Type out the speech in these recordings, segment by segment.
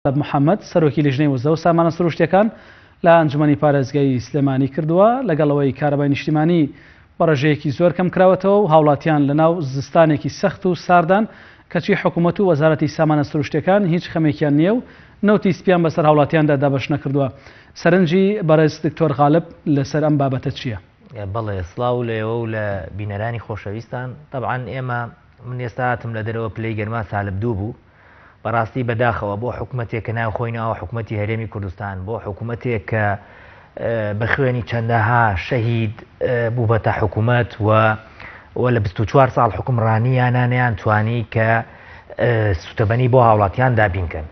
محەمەد، سەرۆکی لیژنەی وزە و سامانە سروشتییەکان لە ئەنجومەنی پارێزگای سلێمانی کردووە، لەگەڵ ئەوەی کارەبای نیشتیمانی بە ڕێژەیەکی زۆر کەمکراوەتەوە و هاوڵاتیان لەناو زستانێکی سەخت و ساردان، کەچی حکومەت و وەزارەتی سامانە سروشتییەکان هیچ خەمێکیان نییە و نەوتی سپیان بەسەر هاوڵاتیاندا دابەشنەکردووە. سەرنجی بەڕێز دکتۆر غالب لەسەر ئەم بابەتە چییە؟ بەڵێ سڵاو لە ئێوە و لە بینەرانی خۆشەویستان. تەبعەن ئێمە من ئێستا هاتم لە دەرەوە پلەی گەرما سالب دوو بوو. بەڕاستی بەداخەوە بۆ حکومەتێک کە ناو خۆی ناوە حکومەتی هەرێمی کوردستان، بۆ حکومەتێک کە بە خوێنی چەندەها شەهید بووبەتە حکومەت و و لە 24 ساڵ حکومڕانیانە نەیانتوانی کە سوتەمەنی بۆ هاوڵاتیان دابین کەن.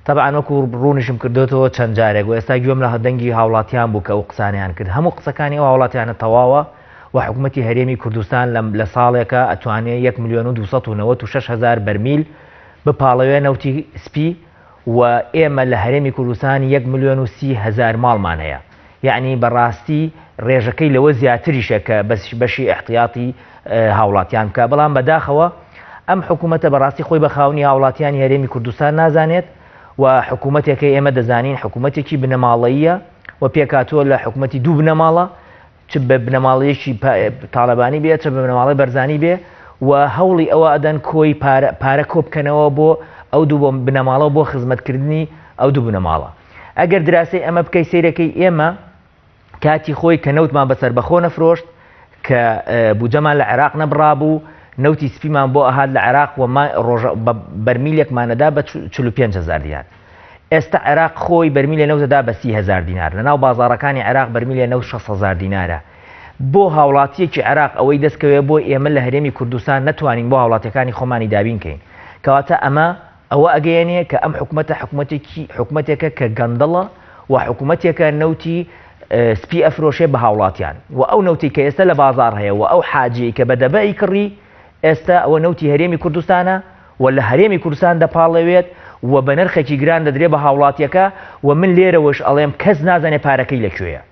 تەبعەن وەکو ڕوونیشم کردوتەوە چەند جارێک و ئێستا گوێم لە دەنگی هاوڵاتیان بوو کە ئەو قسانیان کرد، هەموو قسەکانی ئەو هاوڵاتیانە تەواوە و حکومەتی هەرێمی کوردستان لە ساڵێکە ئەتوانێ 1 ملیۆن و 296 هەزار بەرمیل بپاڵەوێ نەوتی سپی و ئێمە لە هەرێمی کوردستان 1 ملیۆن و 30 هەزار ماڵمان هەیە، یەعنی بەڕاستی ڕێژەکەی لەوە زیاتریشە کە بەشی ئیحتیاتی هاوڵاتیان بکا، بەڵام بەداخەوە ئەم حکوومەتە بەڕاستی خۆی بە خاونی هاوڵاتیانی هەرێمی کوردستان نازانێت و حکوومەتێکە ئێمە دەزانین حکوومەتێکی بنەماڵەییە و پێکهاتووە لە حکوومەتی دوو بنەماڵە، چ بە بنەماڵەیەکی تاڵەبانی بێ چ بە بنەماڵەی بەرزانی بێ و هەوڵی ئەوە ئەدەن کۆی پارە کۆ بکەنەوە بۆ ئەو دوو بنەماڵە بۆ خزمەتکردنی ئەو دوو بنەماڵە. ئەگەر دراسەی ئەمە بکەی سەیرەکەی ئێمە کاتی خۆی کە نەوتمان بە سەربەخۆ نەفرۆشت کە بودجەمان لە عێراق نەبڕابوو نەوتی سپیمان بۆ ئەهات لە عێراق و ڕۆژە بەرمیلێکمانەدا بە 45 هزار دینار. ئێستا عێراق خۆی بەرمیلێ نەوت دەدا بە 30 هەزار دینار، لەناو بازاڕەکانی عێراق بەرمیلێ نەوت 6 هەزار دینارە. بۆ هاوڵاتیەکی عێراق ئەوەی دەستکەوێ بۆ ئێمە لە هەرێمی کوردستان نەتوانین بۆ هاوڵاتیەکانی خۆمانی دابین کەین. کەواتە ئەمە ئەوە ئەگەیەنێ کە ئەم حکومەتە حکومەتێکی حکومەتێکە کە گەندەڵە و حکومەتێکە نەوتی سپی ئەفرۆشێ بە هاوڵاتیان و ئەو نەوتی کە ئێستا لە بازاڕ هەیە و ئەو حاجیەی کە بە دەبە ئەیکڕی ئێستا ئەوە نەوتی هەرێمی کوردستانە و لە هەرێمی کوردستان دەپاڵێوێت و بە نرخێکی گران دەدرێ بە هاوڵاتیەکە و من لێرەوەش ئەڵێم کەس نازانێ پارەکەی لە کوێیە.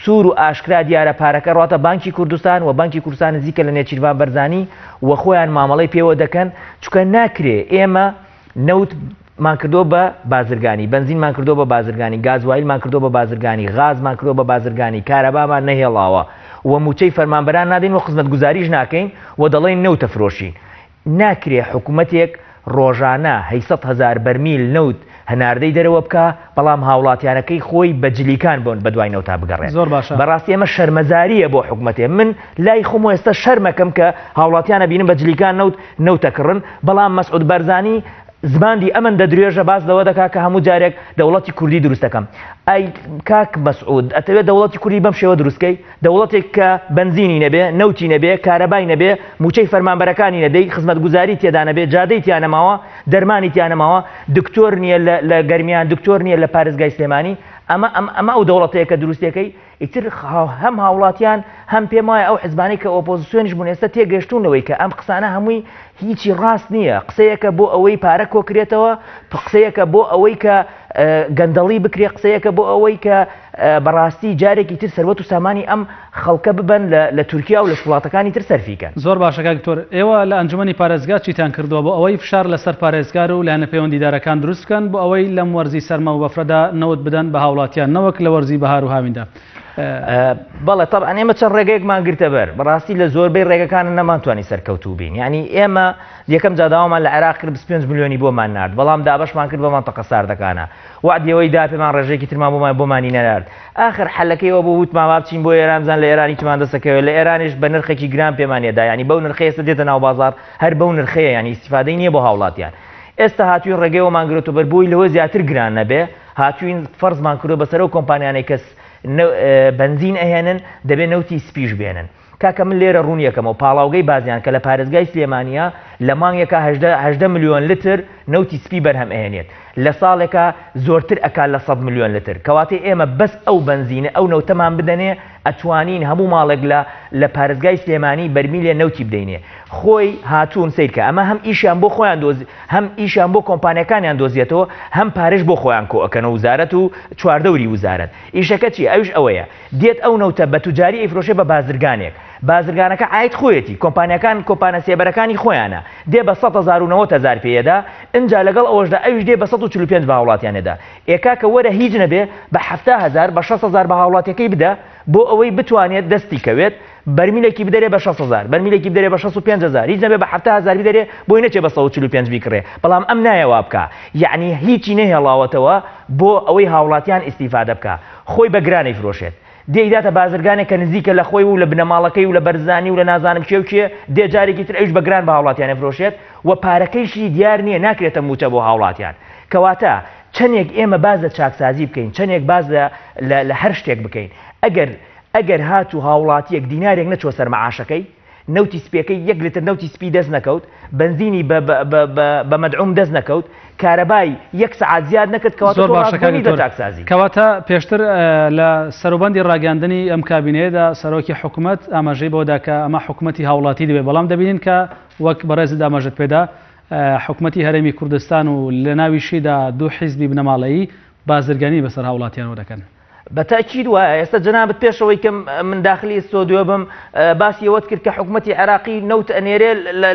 سوور و ئاشکرا دیارە پارەکە ڕاتە بانکی کوردستان و بانکی کوردستان نزیکە لە نێچیرڤان بەرزانی و خۆیان مامەڵەی پێوە دەکەن، چونکە ناکرێ ئێمە نەوت مان کردووە بە بازرگانی، بەنزینمان کردووە بە بازرگانی، گازوایلمان کردووە بە بازرگانی، غازمان کردووە بە بازرگانی، کارەبامان نەهێڵاوە و مووچەی فەرمانبەران نادەین و خزمەتگوزاریش ناکەین و دەڵێین نەوتە فرۆشین. ناکرێ حکومەتێک ڕۆژانە هەیسەد هەزار بەرمیل نەوت هەناردەی دەرەوە بکا، بەڵام هاوڵاتیانەکەی خۆی بە جلیکان بۆن بەدوای نەوتا بگەڕێن. زۆر باشە. بەڕاستی ئەمە شەرمەزارییە بۆ حکومەتێ. من لای خۆمەوە ئێستا شەرمەکەم کە هاوڵاتیان ئەبینم بە جلیکان نەوت نەوت ئەکڕن، بەڵام مەسعود بارزانی زماندی ئەمەندە درێژە باس لەوە دەکا کە هەموو جارێک دەوڵەتی کوردی دروست دەکەم. ئەی کاک مەسعود ئەتەوێ دەوڵەتی کوردی بەم شێوە دروست کەی؟ دەوڵەتێک کە بەنزینی نەبێ، نەوتی نەبێ، کارەبای نەبێ، مووچەی فەرمانبەرەکانی نەدەی، خزمەتگوزاری تێدا نەبێ، جادەی تیا نەماوە، دەرمانی تیا نەماوە، دکتۆر نییە لە گەرمیان، دکتۆر نییە لە پارێزگای سلێمانی، ئەمە ئەمە ئەو دەوڵەتەیە کە دروستیەکەی؟ ئیتر هەم هاوڵاتیان هەم پێم وایە ئەو حزبانەی کە ئۆپۆزیسیۆنیش بوون ئێستا تێگەشتوون لەوەی کە ئەم قسانە هەمووی هیچی ڕاست نییە، قسەیەکە بۆ ئەوەی پارە کۆکرێتەوە، قسەیەکە بۆ ئەوەی کە گەندەڵی بکرێ، قسەیەکە بۆ ئەوەی کە بەڕاستی جارێکی تر سەروەت و سامانی ئەم خەڵکە ببەن لە تورکیا و لە وڵاتەکانی تر سەرفی کەن. زۆر باشە کاک دکتۆر، ئێوە لە ئەنجومەنی پارێزگا چیتان کردووە بۆ ئەوەی فشار لەسەر پارێزگار و لایەنە پەیوەندیدارەکان دروست بکەن بۆ ئەوەی لەم وەرزی سەرما و بەفرەدا نەوت بدەن بە هاوڵاتیان نەوەک لە وەرزی بەهار و هاویندا؟ بەڵێ تەبعەن ئێمە چەند ڕێگەیەکمان گرتە بەر، بەڕاستی لە زۆربەی ڕێگەکان نەمانتوانی سەرکەوتوو بین، یانی ئێمە یەکەم جا داوامان لە عێراق کرد 25 ملیۆنی بۆمان نارد، بەڵام دابەشمان کرد بە مەنتەقە ساردەکانە، وەعدی ئەوەی دا پێمان ڕێژەیەکی ترمان بۆمان بۆمانی نەنارد، ئاخر حەلەکەی ئەوە بوو وتمان با بچین بۆ ئێران بزان لە ئێران هیچمان دەست ئەکەوێت، لە ئێرانیش بە نرخێکی گران پێمان ئەدا، یانی بەو نرخەی ئێستا دێتە ناو بازاڕ هەر بەو نرخەیە، یانی ئیستیفادەی نییە بۆ هاوڵاتیان. ئێستا هاتووین ڕێگەی ئەوەمان گرتووە بەر بۆی لەوە زیاتر گران نەبێ، هاتووین فەرزمان کردووە بەسەر ئەو کۆمپانیانەی کە بەنزین ئەهێنن دەبێ نەوتی سپیش بێنن. کاکە من لێرە ڕوون یەکەمەوە پاڵاوگەی بازیان کە لە پارێزگای سلێمانیە لە مانگێکا 18 ملیۆن لتر نەوتی سپی بەرهەم ئەهێنێت لە ساڵێکا زۆرتر ئەکات لە 100 ملیۆن لتر کەواتەی ئێمە بەس ئەو بەنزینە ئەو نەوتەمان بدەنێ ئەتوانین هەموو ماڵێک لە لە پارێزگای سلێمانی بەرمیلێ نەوتی بدەینێ خۆی هاتوون سەیرکە ئەمە هەم ئیشیان بۆ خۆیان دۆز هەم ئیشیان بۆ کۆمپانیاکانیان دۆزیەتەوە هەم پارەش بۆ خۆیان کۆ ئەکەنەوە وزارەت و چواردەوری وزارەت ئیشەکە چیە ئەویش ئەوەیە دێت ئەو نەوتە بە توجاری ئەیفرۆشێ بە بازرگانێک. بازرگانەکە عاید خۆیەتی، کۆمپانیاکان کۆمپانە سێبەرەکانی خۆیانە، دێ بە 100 هەزار و 90 هەزار پێ ئەدا، ئنجا لەگەڵ ئەوەشدا ئەویش دێ بە 145 بە هاوڵاتیان ئەدا. ئێ کاکە وەرە هیچ نەبێ بە 70 هەزار بە 60 هەزار بە هاوڵاتیەکەی بدە بۆ ئەوەی بتوانێت دەستی کەوێت، بەرمیلێکی بدەرێ بە 60 هەزار، بەرمیلێکی بدەرێ بە 65 هەزار، هیچ نەبێ بە 70 هەزار بدەرێ بۆی نەچێ بە 145 بیکڕێ، بەڵام ئەم نایە وا بکا، یەعنی هیچی نەهێڵاوەتەوە بۆ ئەوەی هاوڵاتیان ئیستیفادە بکا، خۆی بە گران ئەیفرۆشێت. دێ ئیداتە بازرگانێک کە نزیکە لە خۆی و لە بنەماڵەکەی و لە بەرزانی و لە نازانم کێ و کێ، دێ جارێکی تر ئەویش بە گران بە هاوڵاتیان ئەفرۆشێت و پارەکەیشی دیار نییە ناکرێتە مووچە بۆ هاوڵاتیان. کەواتە چەنێک ئێمە باس لە چاکسازی بکەین، چەنێک باس لە لە هەر شتێک بکەین، ئەگەر ئەگەر هاتوو هاوڵاتییەک دینارێک نەچووە سەر مەعاشەکەی، نەوتی سپیەکەی یەک لتر نەوتی سپی دەست نەکەوت، بەنزینی بە بە بە بە مەدعوم دەست نەکەوت، کارەبای یەک سەعات زیاد نەکرد، کەواتە زۆر تۆ باشە ڕاستگۆ کاک نیت لە دکتۆر. چاکسازی. کەواتە پێشتر لە سەروبەندی ڕاگەیاندنی ئەم کابینەیەدا سەرۆکی حکومەت ئاماژەی بەوەدا کە ئەمە حکومەتی هاوڵاتی دەبێت، بەڵام دەبینین کە وەک بەڕێزت ئاماژەت پێدا حکومەتی هەرێمی کوردستان و لەناویشیدا دوو حیزبی بنەماڵەیی بازرگانی بەسەر هاوڵاتیانەوە دەکەن. بە تەئکید وایە. ئێستا جەنابت پێش ئەوەی کە من داخلی ستۆدیۆ بم باسی ئەوەت کرد کە حکومەتی عێراقی نەوت ئەنێرێ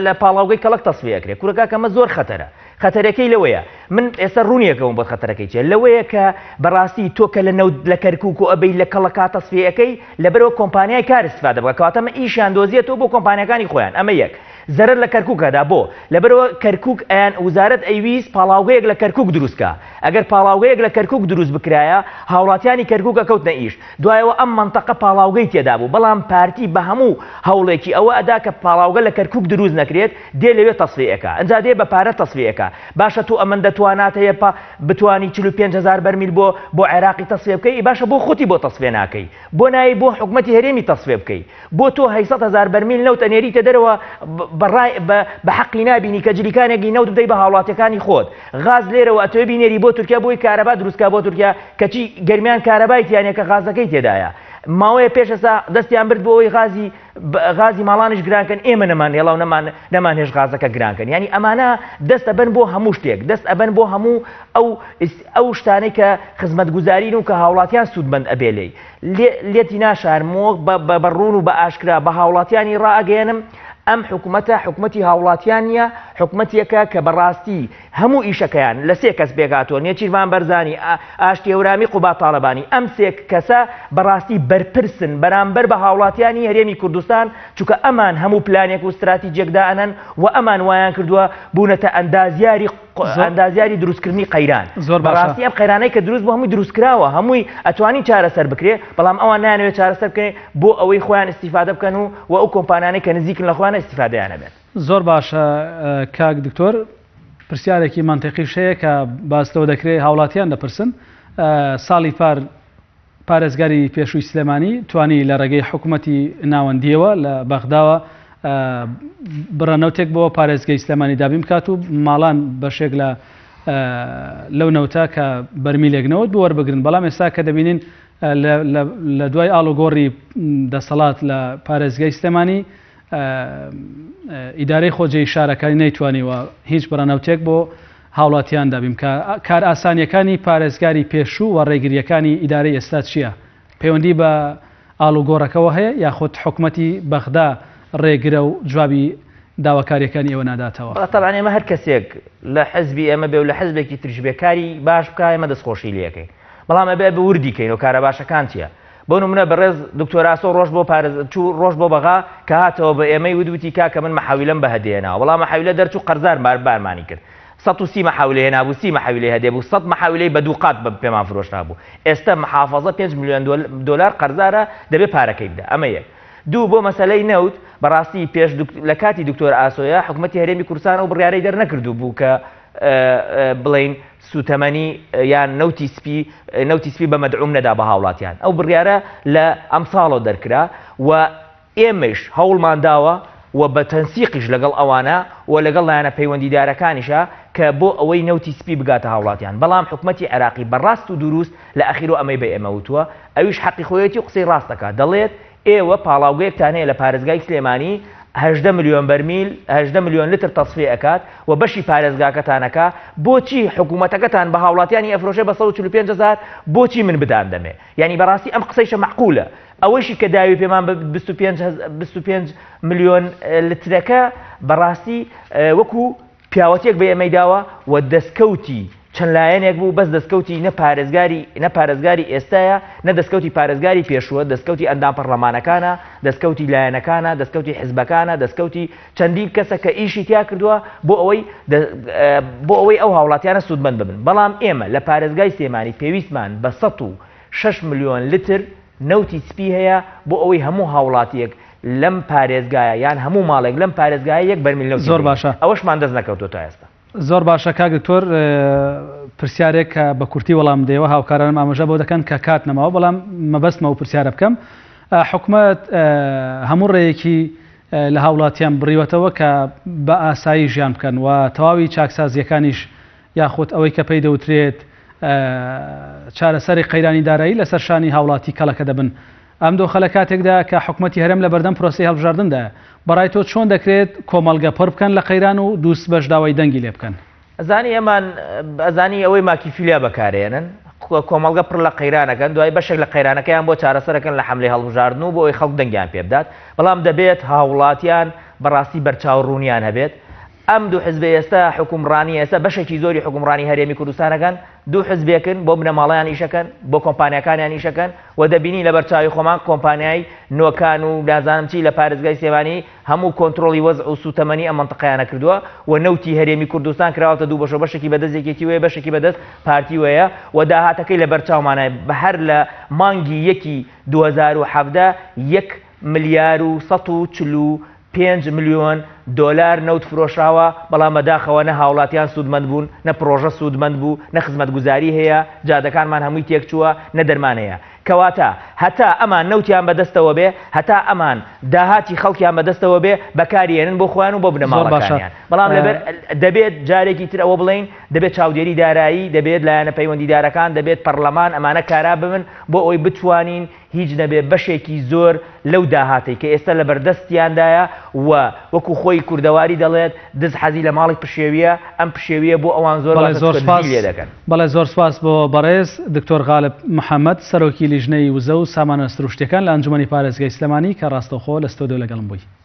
لە پاڵاوگەی کەڵەک تەسفیە ئەکرێ. کورە کاکە ئەمە زۆر خەتەرە. خەتەرەکەی لەوەیە من ئێستا ڕوونیەکەوم بۆت خەتەرەکەی چیە لەوەیە کە بەڕاستی تۆ کە لە نەوت لە کەرکوک و ئەبەی لە کەڵەکا تەسفیە ئەکەی لەبەرەوە کۆمپانیای کار استفادە بکە کەواتە ئەمە ئیشیان دۆزیەتەوە بۆ کۆمپانیاکانی خۆیان ئەمە یەک زەرەر لە کەرکوک ئەدا بۆ؟ لەبەرئەوە کەرکوک ئەیان وزارەت ئەیویست پاڵاوگەیەک لە کەرکوک دروست کا ئەگەر پاڵاوگەیەک لە کەرکوک دروست بکرایە هاوڵاتیانی کەرکوک ئەکەوتنە ئیش دوایەوە ئەم مەنتەقە پاڵاوگەی تێدا بوو بەڵام پارتی بە هەموو هەوڵێکی ئەوە ئەدا کە پاڵاوگە لە کەرکوک دروست نەکرێت دێ لەوێ تەسفیە ئەکا ئەنجا دێ بە پارە تەسفیە ئەکا باشە تۆ ئەمەندە توانات هەیە پا بتوانی 45 هەزار بەرمیل بۆ بۆ عێراقی تەسفیە بکەی ئی باشە بۆ خۆتی بۆ تەسفیە ناکەی بۆ نایەی بۆ حکومەتی هەرێمی تەسفیە بکەی بۆ تۆ 800 هەزار بەرمیل نەوت ئەنێریتە دەرەوە بە ڕای بە بە حەقی نابینی کە جلیکانێکی نەوت بدەی بە هاوڵاتیەکانی خۆت غاز لێرەوە ئەتەوێ بینێری بۆ تورکیا بۆی کارەبا دروست کا بۆ تورکیا کەچی گەرمیان کارەبای تیا نیە کە غازەکەی تێدایە ماوەیە پێش ئێستا دەستیان برد بۆ ئەوەی غازی غازی ماڵانیش گران کەن ئێمە نەمان هێڵا و نەمان نەمان هێش غازەکە گران کەن یعنی ئەمانە دەست ئەبەن بۆ هەموو شتێک دەست ئەبەن بۆ هەموو ئەو ئەو شتانەی کە خزمەتگوزارین و کە هاوڵاتیان سوودمەند ئەبێ لێی لێتی ناشارمەوە بە ڕوون و بە ئاشکرا بە هاوڵاتیانی ڕائەگەیەنم ئەم حکومەتە حکومەتی هاوڵاتیان نییە، حکومەتێکە کە بەڕاستی هەموو ئیشەکەیان لە سێ کەس پێکهاتووە، نێچیرڤان بەرزانی، ئاشتی هەورامی، قوباد تاڵەبانی، ئەم سێ کەسە بەڕاستی بەرپرسن بەرامبەر بە هاوڵاتیانی هەرێمی کوردستان، چونکە ئەمان هەموو پلانێک و ستراتیجێک دائەنەن و ئەمان وایان کردووە بوونەتە ئەندازیاری ئەندازیاری دروستکردنی قەیران. زۆر باشە. بەڕاستی ئەم قەیرانەی کە دروست بوو هەمووی دروستکراوە، هەمووی ئەتوانین چارەسەر بکرێ، بەڵام ئەوان نایانەوێت چارەسەر بکرێ بۆ ئەوەی خۆیان ئیستیفادە بکەن و و ئەو کۆمپانیانەی کە نزیکن لە خۆیان ئیستیفادەیان هەبێت. زۆر باشە کاک دکتۆر، پرسیارێکی مەنتیقیش هەیە کە باس لەوە دەکرێ هاوڵاتیان دەپرسن، ساڵی پار پارێزگاری پێشووی سلێمانی توانی لە ڕێگەی حکومەتی ناوەندییەوە لە بەغداوە بڕە نەوتێک بۆ پارێزگەی سلێمانی دابین بکات و ماڵان بەشێک لە لەو نەوتە کە بەرمیلێک نەوت بۆ وەربگرن، بەڵام ئێستا کە دەبینین لە دوای ئاڵوگۆڕی دەسەڵات لە پارێزگای سلێمانی ئیدارەی خۆجێی شارەکانی نەیتوانیوە هیچ بڕە نەوتێک بۆ هاوڵاتیان دابین بکا. کارئاسانییەکانی پارێزگاری پێشوو و ڕێگرییەکانی ئیدارەی ئێستا چییە؟ پەیوەندی بە ئاڵوگۆڕەکەوە هەیە یاخود حکومەتی بەغدا ڕێگرە و جوابی داواکارییەکانی ئێوە ناداتەوە؟ بەڵێ تەبعەن ئێمە هەر کەسێک لە حزبی ئێمە بێ و لە حزبێکی تریش بێ کاری باش بکا ئێمە دەستخۆشی لێ ئەکەین بەڵام ئەبێ بە وردی کەین و کارە باشەکان چییە؟ بۆ نمونە بەڕێز دکتۆر ئاسۆ ڕۆشت بۆ پارێز چوو ڕۆشت بۆ بەغا کە هاتەوە بە ئێمەی وت وتی کاکە من مەحاویلەم بە هەدێ هێناوە بەڵام مەحاویلە دەرچوو قەرزار بار بارمانی کرد 130 مەحاویلەی هێنابوو 30 مەحاویلەی هەدێ بوو 100 مەحاویلەی بە دوو قات بە پێمان فرۆشرابوو ئێستا محافەزە 5 ملیۆن دۆلار قەرزارە دەبێ پارەکەی بدا ئەمە یەک دوو بۆ مەسەلەی نەوت بەڕاستی پێش لە کاتی دکتۆر ئاسۆیە حکومەتی هەرێمی کوردستان ئەو بڕیارەی دەرنەکردوو بوو کە بڵێین سوتەمەنی یان نەوتی سپی نەوتی سپی بە مەدعوم نەدا بە هاوڵاتیان ئەو بڕیارە لە ئەمساڵەوە دەرکرا و ئێمەیش هەوڵمان داوە و بە تەنسیقیش لەگەڵ ئەوانە و لەگەڵ لایەنە پەیوەندیدارەکانیشا کە بۆ ئەوەی نەوتی سپی بگاتە هاوڵاتیان بەڵام حکومەتی عێراقی بە ڕاست و دروست لە ئەخیرۆ ئەمەی بە ئێمە وتووە ئەویش حەقی خۆیەتی و قسەی ڕاست دەکات دەڵێت ئێوە پاڵاوگەیەکتان هەیە لە پارێزگای سلێمانی. 18 ملیۆن بەرمیل 18 ملیۆن لتر تەسفیە ئەکات و بەشی پارێزگاکەتان ئەکا، بۆچی حکوومەتەکەتان بە هاوڵاتیانی ئەفرۆشێ بە 145 هەزار، بۆچی من بدان دەمێ؟ یانی بەڕاستی ئەم قسەیشە مەعقولە. ئەوەیشی کە داوی پێمان بە 25 ملیۆن لترەکە بەڕاستی وەکو پیاوەتیەک بە ئێمەی داوە و دەستکەوتی چەند لایەنێک بوو بەس دەستکەوتی نە پارێزگاری نە پارێزگاری ئێستایە نە دەستکەوتی پارێزگاری پێشووە دەستکەوتی ئەندام پەرلەمانەکانە دەستکەوتی لایەنەکانە دەستکەوتی حزبەکانە دەستکەوتی چەندین کەسە کە ئیشی تیا کردووە بۆ ئەوەی بۆ ئەوەی ئەو هاوڵاتیانە سوودمەند ببن بەڵام ئێمە لە پارێزگای سلێمانی پێویستمان بە 106 ملیۆن لتر نەوتی سپی هەیە بۆ ئەوەی هەموو هاوڵاتیەک لەم پارێزگایە یان هەموو ماڵێک لەم پارێزگایە یەک بەرمیل نەوتی زۆر بینی باشە. ئەوەشمان دەست نەکەوتووە تا ئێستا. زۆر باشە کاک دکتۆر پرسیارێک کە بە کورتی وەڵام بدەیەوە هاوکارانم ئاماژە بۆ دەکەن کە کات نەماوە بەڵام مەبەستمە ئەو پرسیارە بکەم حکومەت هەموو ڕێیەکی لە هاوڵاتیان بڕیوەتەوە کە بە ئاسایی ژیان بکەن و تەواوی چاکسازیەکانیش یاخود ئەوەی کە پێی دەوترێت چارەسەری قەیرانی دارایی لەسەر شانی هاوڵاتی کەڵەکە دەبن. ئەم دۆخە لە کاتێکدایە کە حکومەتی هەرێم لەبەردەم پرۆسەی هەڵبژاردندایە. بەڕای تۆ چۆن دەکرێت کۆمەڵگە پڕ بکەن لە قەیران و دووسبەش داوای دەنگی لێ بکەن؟ ئەزانی ئەمان ئەزانی ئەوەی ماکیفیلیا بەکارێنن کۆمەڵگە پڕ لە قەیرانەکەن دوای بەشێک لە قەیرانەکەیان بۆ چارەسەرەکەن لە حەملەی هەڵبژاردن و بۆ ئەوەی خەڵک دەنگیان پێ بدات بەڵام دەبێت هاوڵاتیان بەڕاستی بەرچاو ڕوونیان هەبێت ئەم دوو حزبە ئێستا حوکمڕانی ئێستا بەشێکی زۆری حوکمڕانی هەرێمی کوردستانەکەن دوو حزبێکن بۆ بنەماڵەیان ئیشەکەن بۆ کۆمپانیاکانیان ئیشەکەن و دەبینی لەبەر چاوی خۆمان کۆمپانیای نۆکان و نازانم چی لە پارێزگای سلێمانی هەموو کۆنترۆڵی وەزع و سوتەمەنی ئەم مەنتقەیانە کردووە و نەوتی هەرێمی کوردستان کراوەتە دوو بەشەوە بەشێکی بەدەست یەکێتی وەیە بەشێکی بەدەست پارتی وەیە و داهاتەکەی لەبەر چاومانە هەر لە مانگی یەکی 2017 یەک ملیار و 145 ملیۆن دۆلار نەوت فرۆشراوە، بەڵام بەداخەوە نە هاوڵاتیان سوودمەند بوون، نە پڕۆژە سوودمەند بوو، نە خزمەتگوزاری هەیە، جادەکانمان هەمووی تێکچووە، نە دەرمان هەیە. کەواتە هەتا ئەمان نەوتیان بەدەستەوە بێ، هەتا ئەمان داهاتی خەڵکیان بەدەستەوە بێ، بەکاری ئێنن بۆ خۆیان و بۆ زۆر باشە. بنەماڵەکانیان. بەڵام لەبەر دەبێت جارێکی تر ئەوە بڵێین، دەبێت چاودێری دارایی، دەبێت لایەنە پەیوەندیدارەکان، دەبێت پەڕلەمان ئەمانە کارا ببن بۆ ئەوەی بتوانین هیچ نەبێ بەشێکی زۆر لەو داهاتەی کە ئێستا لە بەردەستیاندایە و وەکو خۆی کوردەواری دەڵێت، دز حەزی لە ماڵی پشێویە، ئەم پشێویە بۆ ئەوان زۆر بەڵێ باشە زۆر چونکە دزی سوپاس لێ دەکەن. بەڵێ زۆر سوپاس بۆ بەڕێز دکتۆر غالب محەمەد سەرۆکی لیژنەی وزە و سامانە سروشتیەکان لە ئەنجومەنی پارێزگای سلێمانی کە ڕاستەوخۆ لە ستۆدیۆ لەگەڵم بووی.